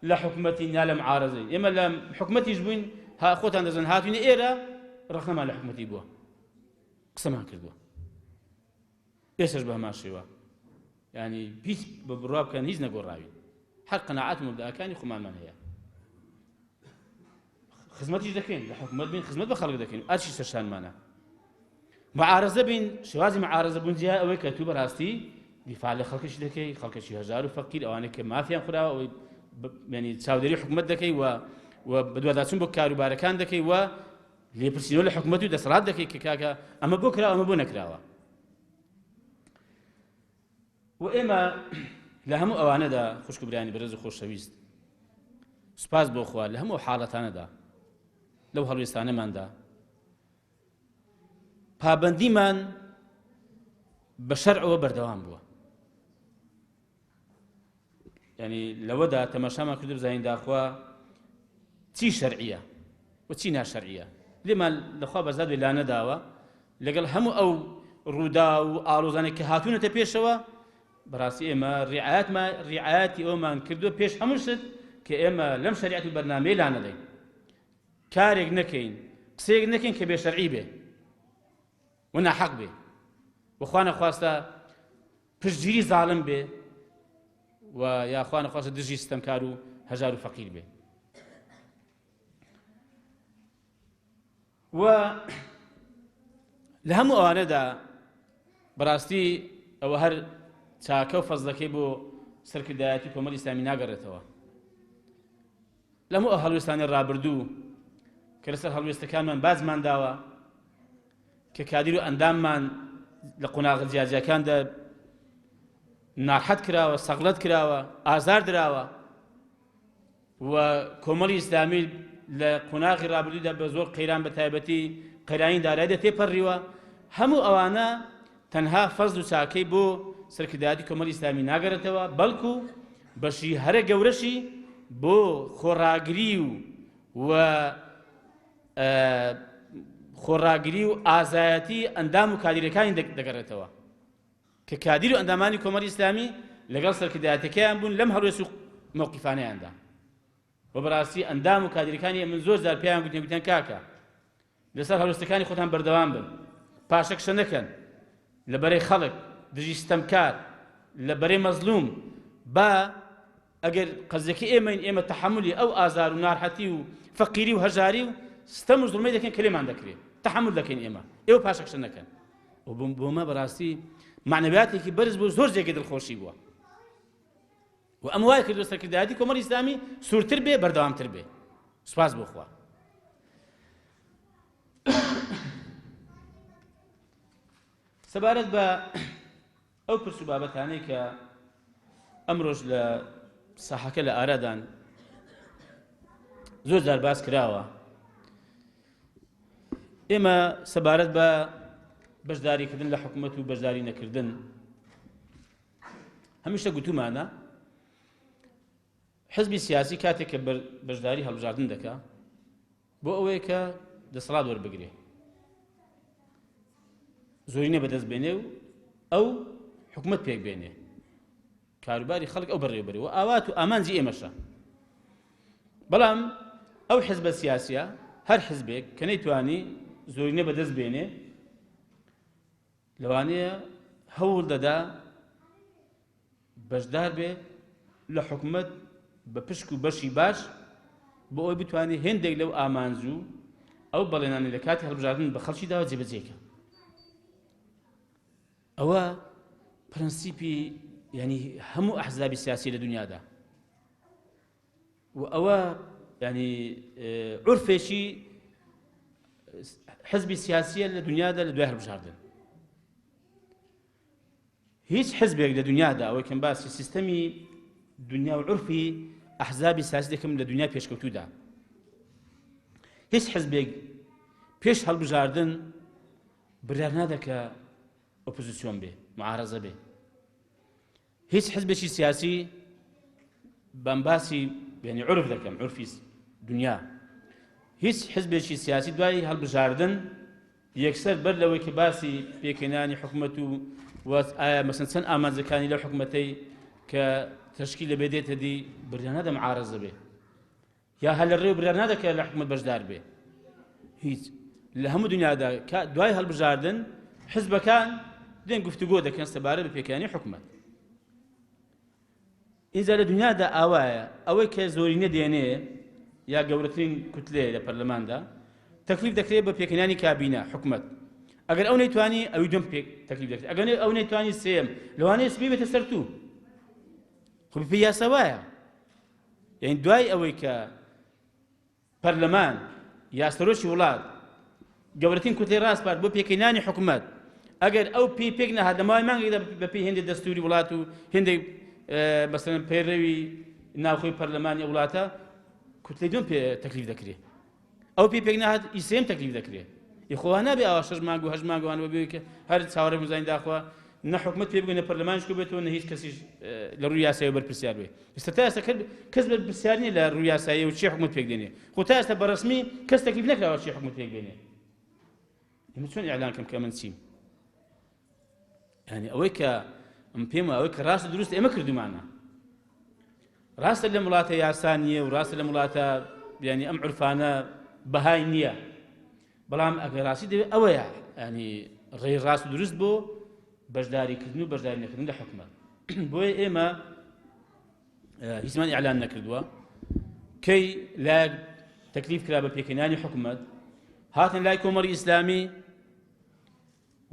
لە حکومەتی نا لە معارەزەین ئێمە لە حکومەتیش بووین ها خۆتان دەزن هاتوینە ئێرە ڕەخنەمان لە حکومەتی بووە قسەمان کردووە ئێسش بە هەمان شێوە ینی هیچ بە بڕوا بکەن هیچ نەگۆڕاوین هەر قەناعەت و مەبدەئەکانی خۆمانمان هەیە خزمەتیش دەکەین لە حکومەت بین خزمەت بە خەڵک دەکەین ئەرچی سەرشانمانە معارەزە بین شێوازی معارەزە بوون جیا ئەوەی کە تو بەڕاستی دیفاع لە خەڵکیش دەکەی خەڵکێکی هەژار و فەقیر ئەوانەی کە مافیان خوراوە ئەوەی ینی چاودێری حکومەت دەکەی و و بەدواداچوون بۆ کاروبارەکان دەکەی و لێپرسینەوە لە حکومەت و دەسەڵات دەکەی کە کاکە ئەمە بۆ کراوە ئەمە بۆ نەکراوە و ئێمە لە هەموو ئەوانەدا خوشک و برایانی بەرێز و خۆشەویست سوپاس بۆ خوا لە هەموو حاڵەتانەدا لەو هەڵوێستانەماندا پابندیمان بە شەرعەوە بەردەوام بووە ینی لەوەدا تەماشامان کرد بزانین داخوا چی شەرعیە و چی ناشەرعیە لێمان لەخوا بەزاد لا نەداوە لەگەڵ هەموو ئەو ڕوودا و ئاڵۆزانێک کە هاتوونەتە پێشەوە بەڕاستی ئێمە ڕعایەتمان ڕعایەتی ئەومان کردووە پێش هەموو شت کە ئێمە لەم شەریعەت و بەرنامەیە لا نەدەین کارێک نەکەین قسەیەک نەکەین کە بێشەرعی بێ و ناحەق بێ و خوا نەخواستە پشتگیری زاڵم بێ و یا خوا نەخواستە دژی ستەمکار و هەژار و فەقیر بێ و لە هەموو ئەوانەدا بەڕاستی ئەوە هەر چاکە و فەزلەکەی بۆ سەرکردایەتی کۆمەڵی ئیسلامی ناگەڕێتەوە لەموو ئەو هەڵوێستانی ڕابردوو کە لەسەر هەڵوێستەکانمان بازمان داوە کە کادیر و ئەنداممان لە قۆناغە جیاجیاکاندا ناحەت کراوە سەغڵەت کراوە ئازار دراوە و کۆمەڵی ئیسلامی لە قۆناغی ڕابردوودا بە زۆر قەیران بە تایبەتی قەیرانی داراییدا تێپەڕیوە هەموو ئەوانە تەنها فەزل و چاکەی بۆ سەرکردایەتی کۆمەڵی ئیسلامی ناگەڕێتەوە بەڵکو بەشی هەرە گەورەشی بۆ خۆڕاگری و و خۆڕاگری و ئازایەتی ئەندام و کادیرەکانی دەگەڕێتەوە کە کادیر و ئەندامانی کۆمەڵی ئیسلامی لەگەڵ سەرکردایەتەکەیان بوون لەم هەڵوێست و مەوقیفانەیاندا و بەڕاستی ئەندام و کادیرەکانی من زۆر جار پێیان گوتن گوتیان کاکە لەسەر هەڵوێستەکانی خۆتان بەردەوام بن پاشەکشە نەکەن لە بەرەی خەڵک دژی ستەمکار لە بەرەی مەزلوم با ئەگەر قەزیەکە ئێمەین ئێمە تەحەمولی ئەو ئازار و نارحەتی و فەقیری و هەژاری و ستەم و زوڵمەی دەکەین کە لێمان دەکرێت تەحەمول دەکەین ئێمە ئێوە پاشەکشە نەکەن و بۆمە بەڕاستی معنەویاتێکی بەرز بوو زۆر جێگەی دڵخۆشی بووە و ئەم وای کردو سەرکردایەتی کۆمەڵی ئیسلامی سوورتر بێ بەردەوامتر بێ سوپاس بۆ خوا سەبارەت بە ئەو پرس و بابەتانەی کە ئەمڕۆش لە ساحەکە لە ئارادان زۆر جار باس کراوە ئێمە سەبارەت بە بەشداریکردن لە حکوومەت و بەشداری نەکردن هەمیشە گوتومانە حزبی سیاسی کاتێک کە بەشداری هەڵبژاردن دەکا بۆ ئەوەیە کە دەسەڵات وەربگرێ زۆرینە بەدەست بێنێ و ئەو حکومت پێک بێنێ کاروباری خەڵک ئەو بەڕێوبەری و ئاوات و ئامانجی ئێمەشە بەڵام ئەو حزبە سیاسیە هەر حزبێک کە نەیتوانی زۆرینە بەدەست بێنێ لەوانەیە هەوڵ دەدا بەشدار بێ لە حکومەت بە پشک و بەشی باش. بۆ ئەوەی بتوانێت هێندێک لەو ئامانج و ئەو بەڵێنانەی لە کاتی هەڵبژاردن بە خەڵکی داوە جێبەجێ کە. ئەوە پرەنسیپی یعنی هەموو ئەحزابی سیاسی لە دنیادا و ئەوە ینی عورفێکی حزبی سیاسیە لە دنیادا لە دوای هەڵبژاردن. هیچ حزبێک لە دنیادا، ئەوەی کەم باسی سیستەمی دنیا و عورفی ئەحزابی سیاسی دەکەم لە دنیای پێشکەوتوودا، هیچ حزبێک پێش هەڵبژاردن بڕیار نادا کە ئۆپۆزیسیۆن بێ، معارەزە بێ. هیچ حزبێکی سیاسی بەم باسی یعنی عورف دەکەم، عورفی دنیا، هیچ حزبێکی سیاسی دوای هەڵبژاردن یەکسەر بەر لەوەی کە باسی پێکهێنانی حکومەت و و ئایا مەسەن چەند ئامانجەکانی لەو حکومەتەی کە تەشکیل دەبێ دێتە دی، بڕیار نادە معارەزە بێ یا هەر لە ڕێو بڕیار نادە کە لە حکومەت بەشدار بێ. هیچ لە هەموو دنیادا دوای هەڵبژاردن حزبەکان دێن گفتوگۆ دەکەن سەبارەت بە پێکهێنانی حکومەت. ئینجا لە دنیادا ئاوایە، ئەوەی کە زۆرینە دێنێ یا گەورەترین کوتلەیە لە پەرلەماندا تەکلیف دەکرێت بە پێکهێنانی کابینە حکومەت. ئەگەر ئەو نەیتوانی ئەوی دوم پێک تەکلیف دەکرێت، ئەگەر ئەو نەیتوانی سێم، لەوانەیە سبەی بێتە سەر تو. خۆ بەپێی یاسا وایە. یعنی دوای ئەوەی کە پەرلەمان یا سەرۆکی وڵات گەورەترین کوتلەی ڕاسپارد بۆ پێکهێنانی حکومەت، ئەگەر ئەو پێی پێک نەهات لە ماوەی مانگێکدا بەپێی هێندێک دەستوری وڵات و هێندێک مەسەلەن پەیڕەوی ناوخۆی پەرلەمانی ئەو وڵاتە، کوتلەی دوم پێ تەکلیف دەکرێت. ئەو پێی پێک نەهات ئی سێم تەکلیف دەکرێت. ئی خۆ وا نابێ ئاوا 6 مانگ و 8 مانگ وانە بێ کە هەر چاوەڕێ بزانین داخوا نە حکومەت پێ بگەن نە پەرلەمانیش کو بێتەوە نە هیچ کەسیش لە ڕووی یاسایەوە بەرپرسیار بێ. ئێستا تا ئێستا کەس بەرپرسیار نییە لە ڕووی یاساییەوە چی حکومەت پێک دێنێ. خۆ تا ئێستا بەڕەسمی کەس تەکلیف نەکراوە چی حکومەت پێک بێنێ. ئێمە چۆن ئیعلان کەم کە من چیم؟ یعنی ئەوەی کە ئەم پێم وایە ئەوەی کە ڕاست و دروست ئێمە کردومانە. ڕاستە لەم وڵاتە یاسا نییە و ڕاستە لەم وڵاتە یعنی ئەم عورفانە بەهای نییە، بەڵام ئەگەر ڕاستی دەوێت ئەوەیە ینی ڕێی ڕاست و دروست بۆ بەشداریکردن و بەشداری نەکردن لە حکومەت. بۆیە ئێمە هیچمان ئیعلان نەکردووە. کەی لایەک تەکلیف کرا بە پێکهێنانی حکومەت، هاتن لای کۆمەڵی ئیسلامی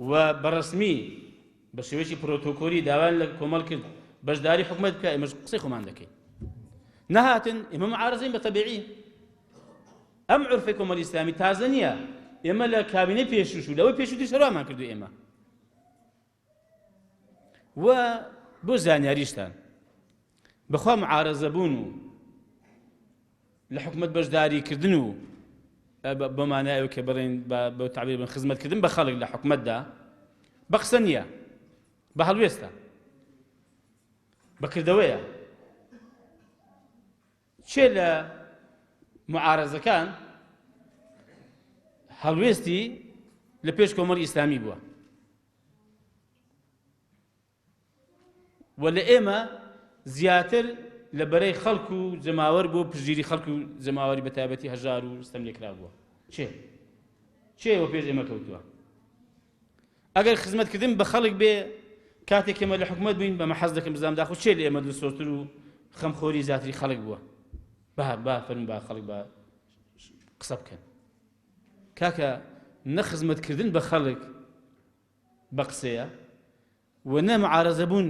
و بەڕەسمی بە شێوەیەکی پرۆتۆکۆلی داوایان لە کۆمەڵ کرد بەشداری حکومەت بکە، ئێمەش قسەی خۆمان دەکەین. نەهاتن ئێمە معارزین بە تەبیعی. ئەم عورفەی کۆمەڵی ئیسلامی تازە نییە، ئێمە لە کابینەی پێشوش و لەوەی پێشووتریش هەروامان کردو ئێمە. و بۆ زانیاریشتان بەخوا معارەزە بوون و لە حکومەت بەشداریکردن و بۆ مانای ئەوە کە بڵێن بە تعبیر بن خزمەتکردن بە خەڵک لە حکومەتدا بە قسە نییە، بە هەڵوێستە، بە کردەوەیە. کێ لە معارەزەکان هەڵوێستی لە پێش کۆمەڵی ئیسلامی بووە و لە ئێمە زیاتر لە بەرەی خەڵک و جەماوەر بۆ پشتگیری خەڵک و جەماوەری بە تایبەتی هەژار و ستەم لێکرا بووە؟ چێ چێ وە پێش ئێمە کەوتووە؟ ئەگەر خزمەتکردن بە خەڵک بێ، کاتێک ئێمە لە حکومەت بووین بەمە حەز دەکەم بزانم داخۆ چێ لە ئێمە دڵسۆزتر و خەمخۆری زیاتری خەڵک بووە. با با فەرموو با خەڵک با قسە بکەن. کاکە نە خزمەتکردن بە خەڵک بە قسەیە و نە معارەزە بوون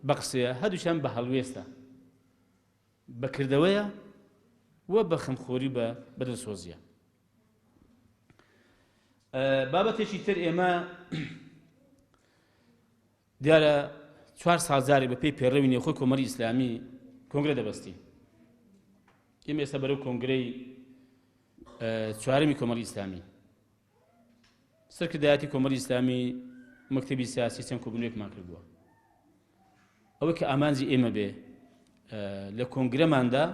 بە قسەیە، هەردووکیان بە هەڵوێستە، بە کردەوەیە و بە خەمخۆری و بە دڵسۆزیە. بابەتێکی تر ئێمە دیارە 4 ساڵ جارێک بە پێی پەیڕەوی نێوخۆی کۆمەڵی ئیسلامی کۆنگرە دەبەستین. ئێمە ئێستا بەرەو کۆنگرەی چوارەمی کۆمەڵی ئیسلامی سەرکردایەتی کۆمەڵی ئیسلامی مەکتەبی سیاسی چەند کۆبوونەوەیەکمان کردووە. ئەوەی کە ئامانجی ئێمە بێ لە کۆنگرەماندا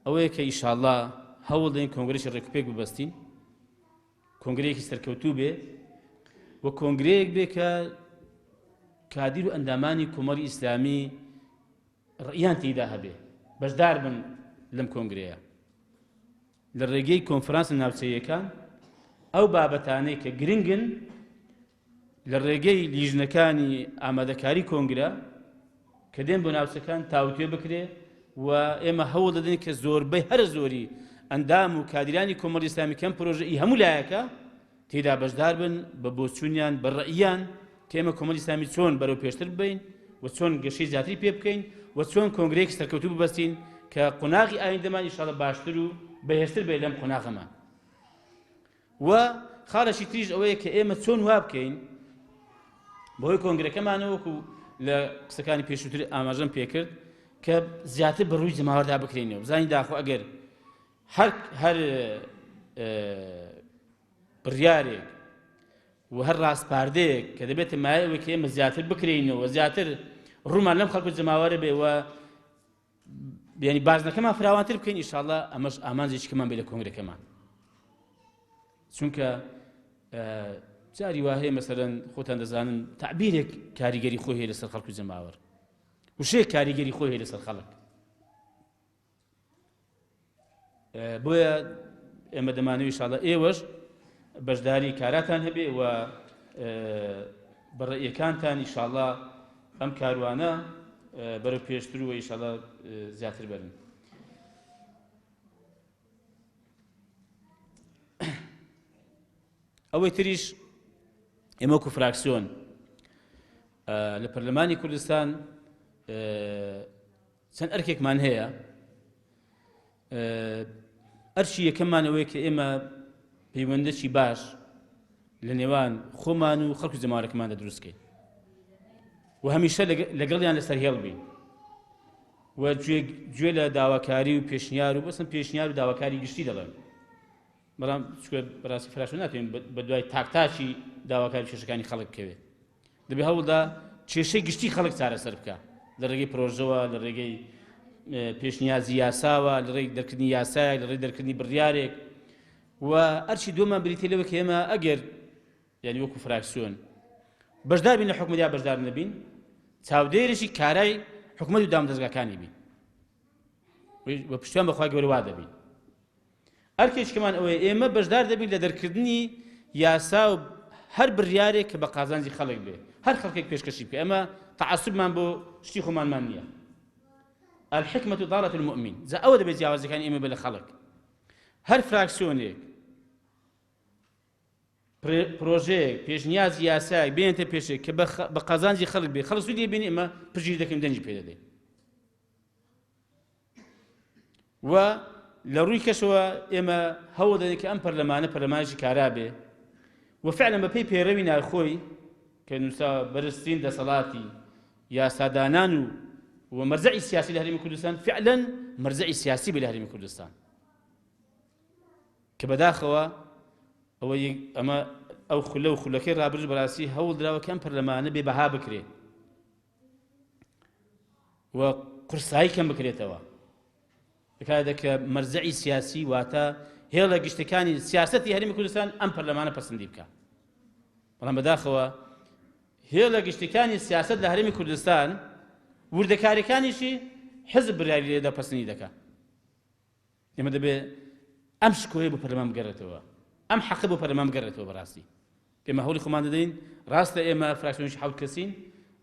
ئەوەیە کە ئیشاڵڵا هەوڵ دەین کۆنگرەی ڕێکوپێک ببەستین، کۆنگرەیەکی سەرکەوتوو بێ و کۆنگرەیەک بێ کە کادیر و ئەندامانی کۆمەڵی ئیسلامی ڕئیان تێیدا هەبێ، بەشدار بن لەم کۆنگرەیە. لە ڕێگەی کۆنفرانسە ناوچەیەکان ئەو بابەتانەی کە گرنگن لە ڕێگەی لیژنەکانی ئامادەکاری کۆنگرە کە دێن بۆ ناوچەکان تاوتوێ بکرێ و ئێمە هەوڵ دەدەین کە زۆربەی هەرە زۆری ئەندام و کادیرانی کۆمەڵی ئیسلامی کەم پرۆژە ئی هەموو لایەکە تێدا بەشدار بن بە بۆچوونیان بە ڕەئیان کە ئێمە کۆمەڵی ئیسلامی چۆن بەرەو پێشتر ببەین و چۆن گەشەی زیاتری پێ بکەین و چۆن کۆنگرەیەکی سەرکەوتوو ببەستین کە قۆناغی ئایندەمان ئیشاڵە باشتر و بەهێزتر بێت لەم قۆناغەمان. و خاڵێکی تریش ئەوەیە کە ئێمە چۆن وا بکەین بەهۆی کۆنگرەکەمانەوە وەکو لە قسەکانی پێشووتر ئاماژەم پێکرد کە زیاتر بە ڕووی جەماوەردا بکرێنەوە بزانین داخۆ ئەگەر هەر هەر بڕیارێک و هەر ڕاسپاردەیەک کە دەبێتە مایە ئەوەی کە ئێمە زیاتر بکرێینەوە زیاتر ڕوومان لەم خەڵک و جەماوەرە بێ و یعنی بازنەکەمان فراوانتر بکەین ئیشاڵە ئەمەش ئامانجێکی کەمان بێ لە کۆنگرەکەمان چونکە جاری وا هەیە مەسەرەن خۆتان دەزانن تعبیرێک کاریگەری خۆی هەیە لەسەر خەڵک و جەماوەر وشەیەک کاریگەری خۆی هەیە لەسەر خەڵک بۆیە ئێمە دەمانەوە ئیشاڵە ئێوەش بەشداری کاراتان هەبێ و بەڕێیەکانتان ئیشاڵە ئەم کاروانە بەرەو پێشتر و ئیشاڵە زیاتر بەرن. ئەوەی تریش ئێمە وەکو فراکسیۆن لە پەرلەمانی کوردستان چەند ئەرکێکمان هەیە ئەرکی یەکەممان ئەوەیە کە ئێمە پەیوەندەکی باش لە نێوان خۆمان و خەڵک و جەماوەرەکەماندا دروستکەین و هەمیشە لەگەڵیان لەسەر هێڵ بین و گوێ لە داواکاری و پێشنیار و بەسم پێشنیار و داواکاری گشتی دەڵێن بەڵام چکە بەڕاستی فراشە ناتوانین بە دوای تاکتاکی داواکاری کێشەکانی خەڵک بکەوێت دەبێ هەوڵدا کێشەی گشتی خەڵک چارەسەر بکە لە ڕێگەی پرۆژەوە لە ڕێگەی پێشنیازی یاساوە لە ڕێی دەرکردنی یاسایەک لە ڕێی دەرکردنی بڕیارێک و ئەرچی دووەمان بریتە لەوە کە ئێمە ئەگەر یعنی وەکو فراکسیۆن بەشدار بین لە حکومەت یا بەشدار نەبین چاودێرێکی کارای حکومەت و دامودەزگاکانی بین و پشتیان بەخوای گەورە وا دەبین ئەرکێکمان ئەوەیە ئێمە بەشدار دەبین لە دەرکردنی یاسا و هەر بڕیارێک کە بە قازانجی خەڵک بێ هەر خەڵکێک پێشکەشی بکە ئێمە تەعەسوبمان بۆ شتی خۆمانمان نییە الحکمة ضالة المؤمن جا ئەوە دەبێت جیاوازیەکانی ئێمە بێ لە خەڵک هەر فراکسیۆنێک پرۆژەیەک پێشنیازی یاسایەک بێنێتە پێشێک کە بە قازانجی خەڵک بێ خەڵک سوودی بینی ئێمە پشتگیری دەکەین دەنگی پێ دەدەین و لە ڕووی کەشەوە ئێمە هەوڵ دەدەین کە ئەم پەرلەمانە پەرلەمانێکی کارا بێ و فعلا بەپێی پەیڕەوی ناوخۆی کە نووسا بەرزترین دەسەڵاتی یاسادانان و و مەرجەعی سیاسی لە هەرێمی کوردستان فعلا مەرجەعی سیاسی بێ لە هەرێمی کوردستان کە بەداخەوە ئەوە ئەمە ئەو خولە و خولەکەی ڕابرد بەڕاستی هەوڵ دراوە کە ئەم پەرلەمانە بێ بەها بکرێ و قورسایی کەم بکرێتەوە بکاتە کە مەرجەعی سیاسی واتە هێڵە گشتەکانی سیاسەتی هەرێمی کوردستان ئەم پەرلەمانە پەسەندی بکە بەڵام بەداخەوە هێڵە گشتەکانی سیاست لە هەرێمی کوردستان وردەکاریەکانیشی حزب بڕیاری لێدا پەسەندی دەکا ئێمە دەبێ ئەم شکۆیە بۆ پەرلەمان بگەڕێتەوە، ئەم حەقە بۆ پەرلەمان بگەڕێتەوە. بەڕاستی ئێمە هەوڵی خۆمان دەدەین. ڕاستە ئێمە فراکسیۆنێکی حەوت کەسین،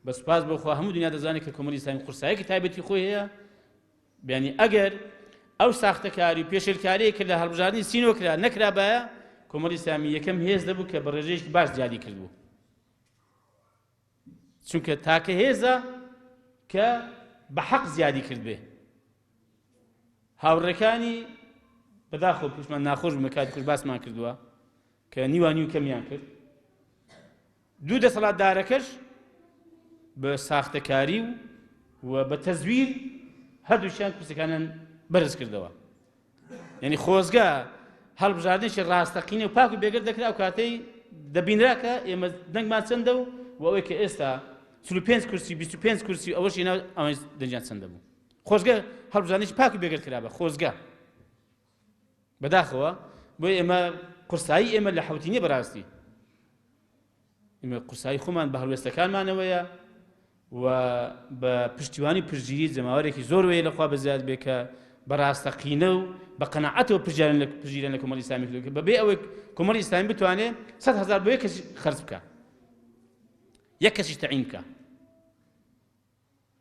بە سوپاس بۆ خوا هەموو دنیا دەزانێت کە کۆمەڵی ئیسلامی قورسایەکی تایبەتی خۆی هەیە. بیانی ئەگەر ئەو ساختەکاری و پێشێلکاریە کە لە هەڵبژاردنی سینۆ کرا نەکرابایە، کۆمەڵی ئیسلامی یەکەم هێز دەبوو کە بە ڕێژەیەکی باش زیادی کردبوو، چونکە تاکە هێزە کە بە حەق زیادی کردبێ. هاوڕێکانی بەداخەوە پێشمان ناخۆش بوو کاتی خۆش باسمان کردووە کە نیوان نیو کەمیان کرد دوو دەسەڵاتدارەکەش بە ساختەکاری و و بە تەزویر هەردووشیان کورسەکانیان بەرز کردەوە یعنی خۆزگە هەڵبژاردنێکی ڕاستەقینە و پاک و بێگەر دەکرا ئەو کاتەی دەبینرا کە ئێمە دەنگمان چەندە و و ئەوەی کە ئێستا 45 کورسی 25 کورسی ئەوەشی ناو ئەوەی دەنگیان چەندە بوو خۆزگە هەڵبژاردنێکی پاک و بێگەرد کرابا خۆزگە بەداخەوە بۆی ئێمە قورسایی ئێمە لە حوتی نییە بەڕاستی ئێمە قورسایی خۆمان بە هەڵوێستەکانمانەوەیە و بە پشتیوانی پشتگیری جەماوەرێکی زۆر وەیە لەخوا بەزیاد بێ کە بە ڕاستەقینە و بە قەناعەتەوە پشتیان لە پشتگیریان لە کۆمەڵی ئیسلامی کردووە بەبێ ئەوەی کۆمەڵی ئیسلامی بتوانێت 100,000 بۆ یەک کەسی خەرج بکە یەک کەسیش تەعین بکە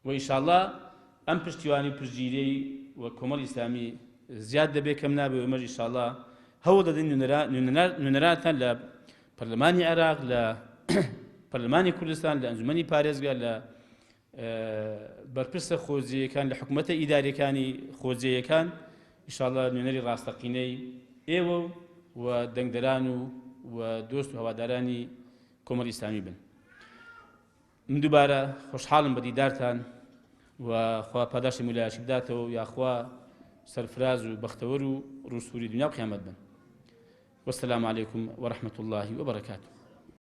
و ئیشاڵڵا ئەم پشتیوانی و پشتگیریەی و کۆمەڵی ئیسلامی. زیاد دەبێت کەم نابێ ئێمەش ئینشاءاللە هەوڵ دەدەین نوێنەرانتان لە پەرلەمانی عێراق لە پەرلەمانی کوردستان لە ئەنجومەنی پارێزگا لە بەرپرسە خۆجێیەکان لە حکوومەتە ئیداریەکانی خۆجێیەکان ئیشاڵە نوێنەری ڕاستەقینەی ئێوە و دەنگدەران و و دۆست و هەوادارانی کۆمەڵی ئیسلامی بن. من دووبارە خۆشحاڵم بە دیدارتان و خوا پاداشتی مولایەکی بداتەوە و یاخوا سەرفراز و بەختەوەر و ڕووسووری دنیا و قیامەت بن. والسلام علیکم ورحمة الله وبرکاته.